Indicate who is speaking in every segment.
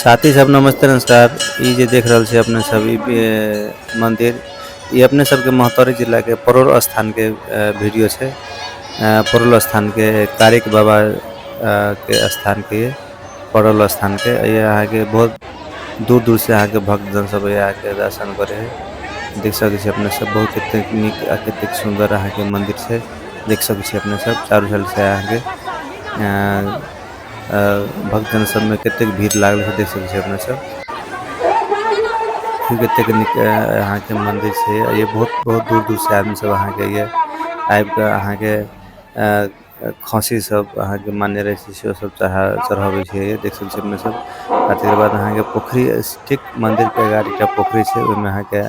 Speaker 1: साथी सब नमस्ते नमस्कार। ई जे देख रहल छी अपने सब ई मंदिर, ई अपने सबके महोत्तरी जिला के परोर स्थान के वीडियो छै। परोर स्थान के कारिक बाबा के स्थान के परोर स्थान के ये अहाँ के बहुत दूर दूर से अहाँ के भक्तजन सब यहाँ के दर्शन करे है। देख सके छी अपने सब बहुत कतेक नीक आ कतेक सुंदर अहाँ के मंदिर छै। देख सके छी अपने सब चारू साइड से अहाँ के भक्तजन सब में कतेक भीड़ लागल छै, देख सके छी अपने सब। कतेक नीक अहाँ के मंदिर छै। ये बहुत बहुत दूर दूर से आदमी सब अहाँ के ये आबि के अहाँ के खसी सब अहाँ के मान्य रहे छै से सब चढ़ाबै छै। ये देख सके छी अपने सब। आ तकर बाद अहाँ के पोखरी ठीक मंदिर के अगाड़ी एकटा पोखरी छै, ओहिमे अहाँ के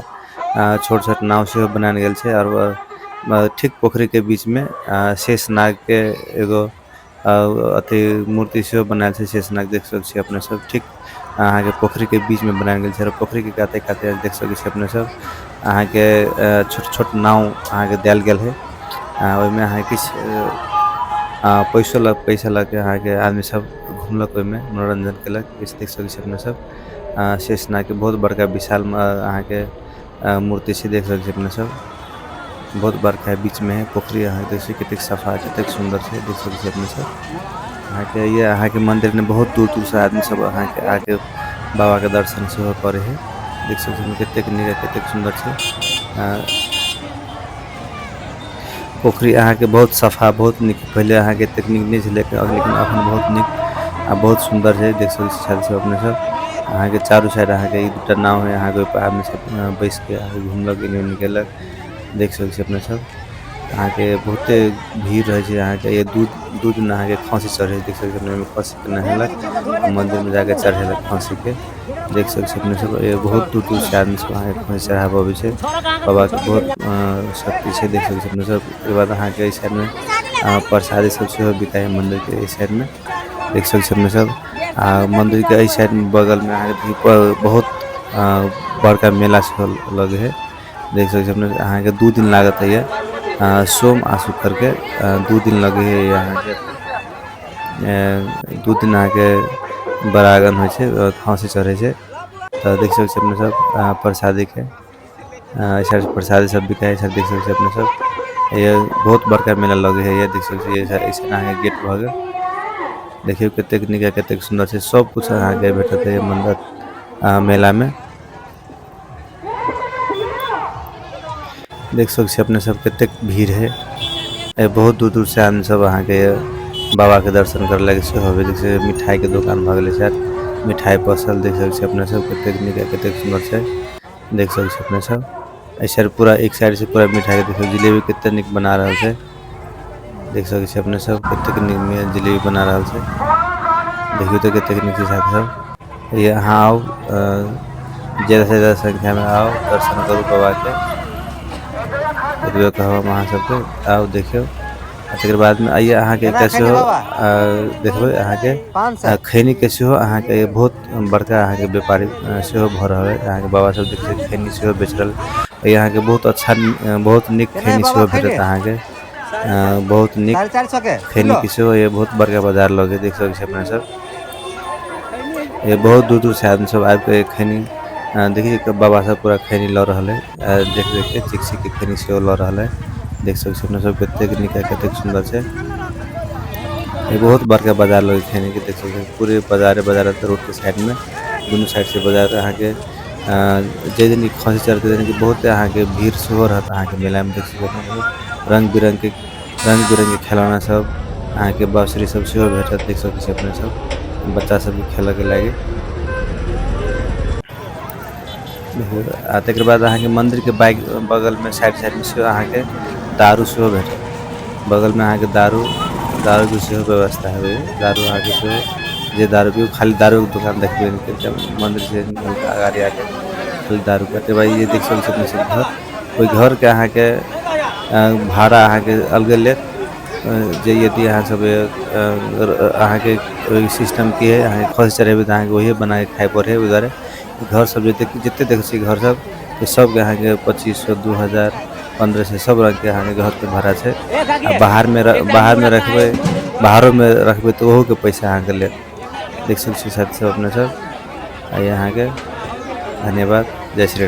Speaker 1: छोट छोट नाव सेहो बनायल गेल छै। और ठीक पोखरी के बीच में शेषनाग के एगो अथी मूर्ति सेहो बनायल छै। शेषनाग देख सके छी अपने सब। ठीक अहाँ के पोखरी के बीच में बनायल गेल छै। और पोखरी के काते काते देख सके छी अपने सब अहाँ के छोट छोट नाव अहाँ के देल गेल है। ओहिमे अहाँ किछु पैसो लग पैसा लऽ के अहाँ के आदमी सब घुमलक, ओहिमे मनोरंजन केलक। किछु देख सके छी अपने सब। शेषनाग के बहुत बड़का विशाल अहाँ के मूर्ति छै, देख सके छी अपने सब। बहुत बड़का बीच में है पोखरी, अहाँ देख सके कतेक सफा कतेक सुंदर छै, देख सके छी अपने सब। अहाँ के ये अहाँ के मंदिर में बहुत दूर दूर से आदमी सब अहाँ के आके बाबा के दर्शन सेहो करे है। देख सके छी कतेक नीक कतेक सुंदर छै। पोखरी अहाँ के बहुत सफा बहुत नीक, पहले अहाँ के एतेक नीक नहीं छलै, लेकिन अखन बहुत नीक आ बहुत सुंदर छै। देख सके छी सब अपने सब। अहाँ के चारू साइड अहाँ के ई दूटा नाव है, अहाँ के ओहि पर आदमी सब बैस के अहाँ के घुमलक एने ओने गेलक। देख सके छी अपने सब। अहाँ के बहुते भीड़ रहे छै। अहाँ के ये दू दिन अहाँ के खसी चढ़े, देख सके छी अपने सब, खसी के नहेलक मंदिर में जाके चढ़ेलक खसी के। देख सके छी अपने सब। ये बहुत दूर दूर से आदमी सब अहाँ के खसी चढ़ाबऽ अबै छै। बाबा के बहुत शक्ति छै, देख सके छी अपने सब। ओकर बाद अहाँ के एहि साइड में प्रसादी सब सेहो बिकाय है मंदिर के एहि साइड में, देख सके छी अपने सब। आ मंदिर के एहि साइड में बगल में अहाँ के बहुत बड़का मेला सेहो लगे है। देख सके छी अपने। अहाँ के 2 दिन लागत है, सोम आ शुक्र के 2 दिन लगे है। अहाँ के 2 दिन अहाँ के बरागन होइ छै, फांसी चढ़े छै। तऽ देख सके छी अपने सब प्रसादी के एहि साइड प्रसादी सब बिकाय छै, देख सके छी अपने सब। ये बहुत बड़का मेला लगे है, ये देख सके छी। एहि साइड अहाँ के गेट भऽ गेल। देखियौ कतेक नीक आ कतेक सुंदर छै। सब कुछ अहाँ के भेटत है मंदिर मेला में। देख सके छी अपने सब कतेक भीड़ है। बहुत दूर दूर से आदमी सब अहाँ के बाबा के दर्शन करे लागी सेहो आबै छै। मिठाई के दुकान भऽ गेलै शायद, मिठाई पसल, देख सके छी अपने सब कतेक नीक आ कतेक सुंदर छै। देख सके छी अपने सब। एहि साइड पूरा एक साइड से पूरा मिठाई के देखियौ जिलेबी कतेक नीक बना रहल छै। देख सके छी अपने सब कतेक नीक जिलेबी बना रहल छै। देखियौ तऽ कतेक नीक छै साथी सब। ये अहाँ आउ, ज्यादा से ज्यादा संख्या में आउ, दर्शन करू बाबा के। एतबे कहब हम अहाँ सबके, आउ देखियौ। आ तकर बाद में आइए अहाँ के एकटा सेहो देखबै अहाँ के खैनी के सेहो अहाँ के बहुत बड़का अहाँ के व्यापारी सेहो भऽ रहल है। अहाँ के बाबा सब देखै छी खैनी सेहो बेच रहल है। अहाँ के बहुत अच्छा बहुत नीक खैनी सेहो भेटत अहाँ के, बहुत नीक खैनी के सेहो ये बहुत बड़का बाजार लगे, देख सकै छी अपने सब। ये बहुत दूर दूर से आदमी सब आबि के खैनी देखिए बाबा सब पूरा खैनी लऽ रहल है। देख देख के चिक चिक के खैनी सेहो लऽ रहल है। देख सकै छी अपने सब कतेक नीक आ कतेक सुंदर छै। ये बहुत बड़का बाजार लगे खैनी के, देख सकै छी पूरे बाजारे बाजार रोड के साइड में, दुनू साइड से बाजार अहाँ के जे दिन खसी चढ़ते दिन के बहुत अहाँ के भीड़ सेहो रहत अहाँ के मेला में। देख सकै छी रंग बिरंग के रंग बिरंग के खेलौना सब अहाँ के बाँसुरी सब सेहो भेटत। देख सकै छी अपने सब बच्चा सब के खेलऽ के लागी। आ तकर बाद अहाँ के मंदिर के बाइक बगल में साइड साइड में सेहो अहाँ के दारू सेहो भेटत। बगल में अहाँ के दारू दारू के सेहो व्यवस्था हेबे, दारू अहाँ के सेहो जे दारू पियू खाली दारू के दुकान देखबै मंदिर से अगाड़ी आके खाली दारू के। तकर बाद ये देख सकै छी अपने सब घर, ओहि घर के अहाँ के भाड़ा अहाँ के अलगे लेत। जे यदि अहाँ सब अहाँ के ओहि सिस्टम की है, अहाँ के खसी चढ़ेबै तऽ अहाँ के ओहे बना के खाय पड़े है। ओहि दुआरे घर सब जते देखै छी घर सब सबके अहाँ के 2500 2000 1500 सब रंग के अहाँ के घर के भाड़ा छै। आ बाहर में बाहर में रखबै, बाहरो में रखबै तऽ ओहो के पैसा अहाँ के लेत। देख सकै छी साथी सब अपने सब। आ यहाँ के धन्यवाद, जय श्री राम।